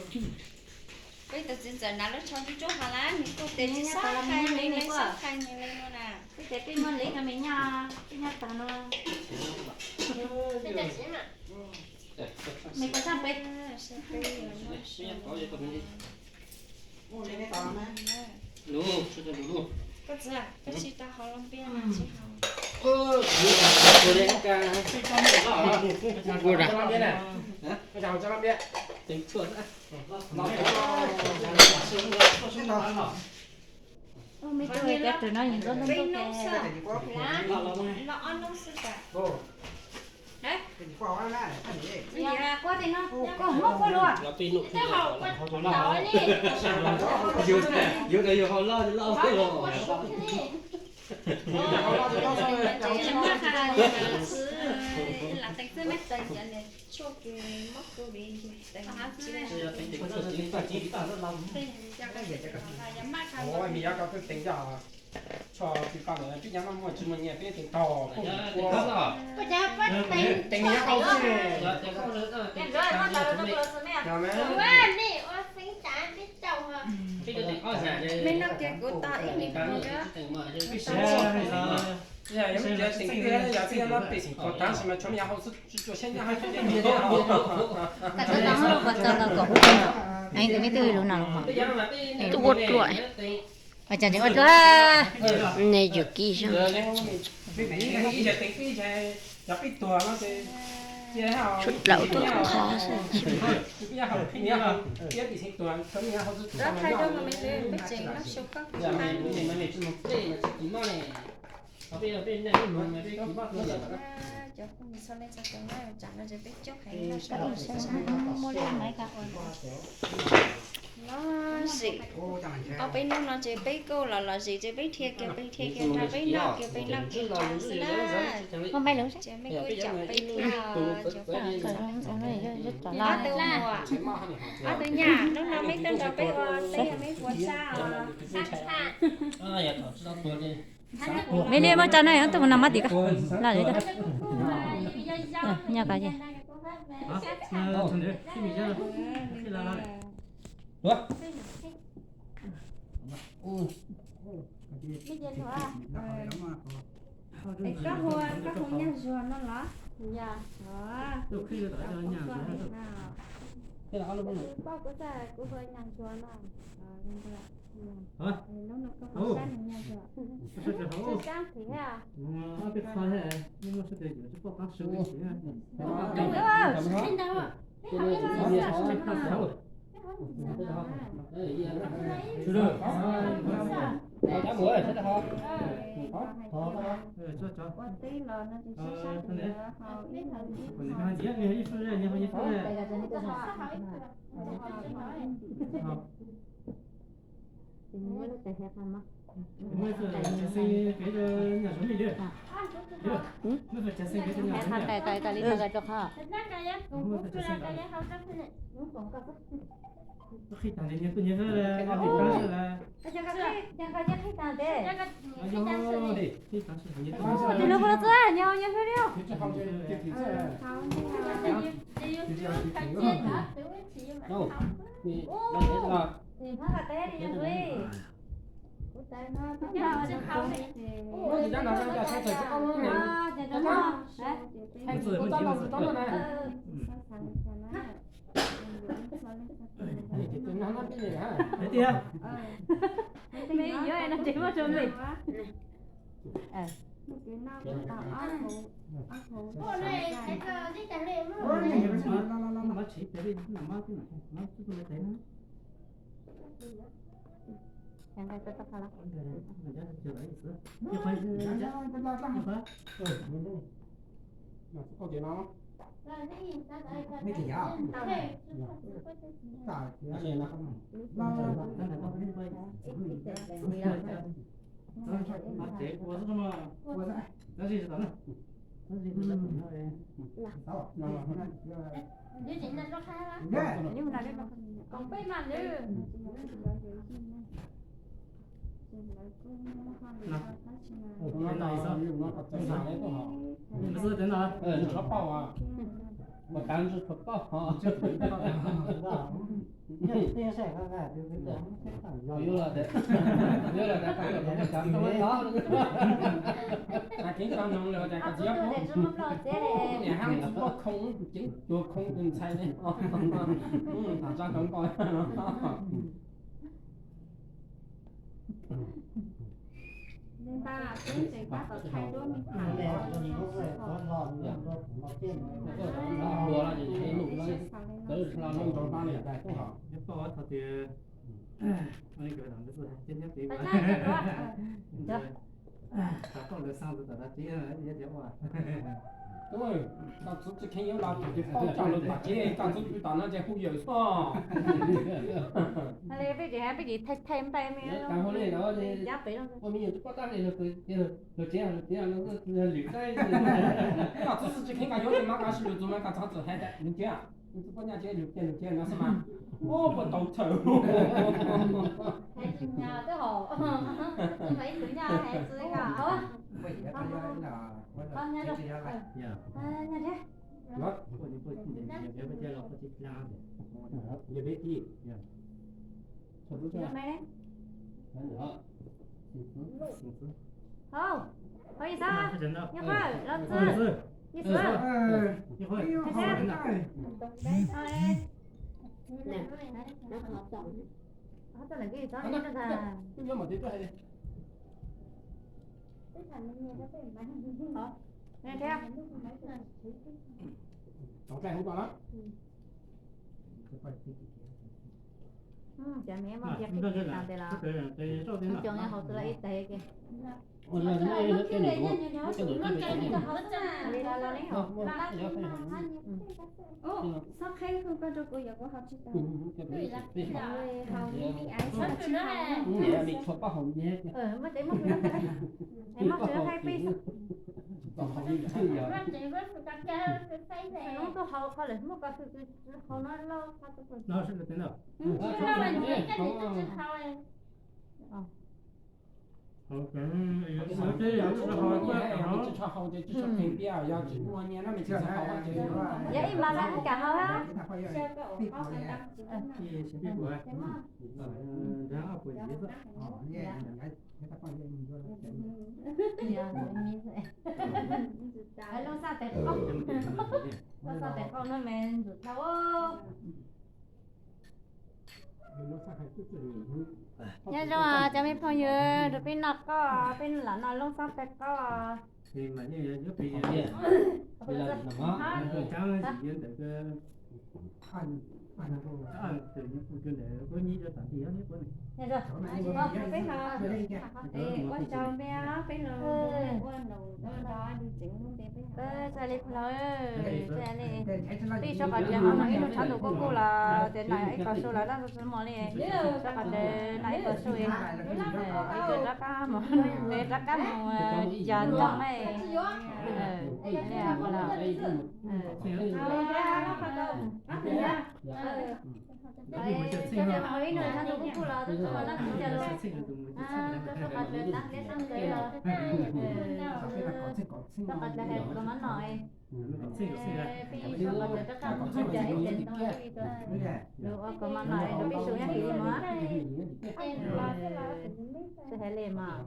Peb tus txiv ntxawm hnav lub tsho ntsuab ntsuab hov lawm, nws kuj tias tsis txhob khai nws li, txhob khai nws li no na. Peb tias peb muaj li no me nyuam, peb nyob tag no. Me koj sab peb. Koj txiv, koj tsis tau haus loo npias mas tsis haus. Peb noj xwb, los ob noj xwb tas. Yuav tas yuav haus loj loj. Lam teev xwb, lam teev cov niag tshuaj kws mob covid yus teev. Tshuaj kws koj teev coj, peb nyob no muaj tsis muaj nyiaj peb teev tau. Koj cas pab teev, teev nyob qhov twg? Me no kiag kuv tos ib nim mus. Yog peb xeem tuag tas sis mas tshuav me nyuam hauv xwb, tsuas xyab nyab hauv xwb. Koj txhob tau mus ua txog nkaus kaum hmo no, es tus me tub lub no los mas. Tuaj dluam. Ua cas tseem ua dluam? Nej yuav kib zog. Tshuav plaub tuam qhov xwb. Peb tseem noj su koj. Cov phooj ywg txhua leej txhua tus na, tsam no ces peb coob heev no sawv daws sib txhawb. Lom zem, ob peb hnub no ces peb kuj los lom zem ces peb dhia kiag peb dhia kiag nrog peb noj kiag peb noj kiag xwb na. Ces mej kuj caum peb thiab os. Ob tug muam, ob tug nyab, hnub no mej tuaj nrog peb ua teb mej puas tshaj os? Mej li muab tso na, ob tug no mab tim ko. Los li, nyob ko ces. Es koj hu, koj hu Nyaj Zuag no los? Yog. Koj hu Nyaj Zuag no. Hnub no koj hu sab nws Nyaj Zuag. Sab thiab. Ua teb los no ces sab sab nws haus ib haus ib. Tus no puas txog nyuag nyuag hwj li os? Hnub qhov teb li nyuag hwj. Hais tias, me yuav no ces muab rau me. Yog los, yog los, tas kev tau noog lawm tas koj txiv ob phob, niam hab txiv poj khoo, ceev cuag khoo tus ntxhais li. Tham tsa hloov ko. Tsis paub thaum twg, tsis paub lawv xaa tus tom dab tsi, yog tias ua. Koj txwv tsis kheev yuav los tsis paub coj lawv tom tsev, koj txwv tsis tom no ces hu yawm xwb. Peb tsis hais, peb tsis thaij thaij npaij me, ua me nyuam tsis paub tab li, lawv tsev lwm tab, koj txwv tsis kheev koj yuav ces mas koj sim lwm tus mas koj txhob txwm hais tias lwm tsev, lwm tus poj nyob tsev lwm tsev lwm tsev no xwb mas. Ua puas tau thawm. Hais tsis nyog twb hom, tus ib tus nyog hais tsis nyog. Hau, hau ib xab, nyuj qhuav, los txwv, ib xab, hau txwv lawm kis txhob ib tag. Cov me mog tias qhib qhib tas tes los, cov me hauv txwv los ib tag ke. Li los los li hauv. Txhob qhib koj rau kuv, yog kuv hauv tsis tau. Hauv li li ai tsis hauv. Muaj tsev muaj hauv, muaj tsev haib peb. Nub tuaj hauv qhov lawm muaj koj xwb, hauv no lauj. Yog ib mas mas kam hauv. Lub xab tes qaub, lub xab tes qaub no me ntxim dhau. Nyob zoo cov me phooj ywg, rau peb noj koj, peb lam noj lub xab tes qaub. Peb ho ua tsaug npe peb los ua nus ua nrov li tsev lub npe peb ho. Txhais li plhawv, txhais li peb sab qhov tsev ho ib nus tshav ntuj kuj kuj los ces noj ib ko su los laj mus li. Sab qhov tsev noj ib ko su, ib tug rov qab mus, rov qab mus yos ntoo me. Ib nus tshav ntuj kuj kuj los, tus tub los laj mus yos los, tus sab qhov tsev tag li sab ntawd los, sab qhov tsev hais kom mab no. Peb ib sab qhov tsev rov qab mus yos ib tsev ntoo li, lub ua kom mab no rau peb su nyob hauv li mas. Tsis hais li mas.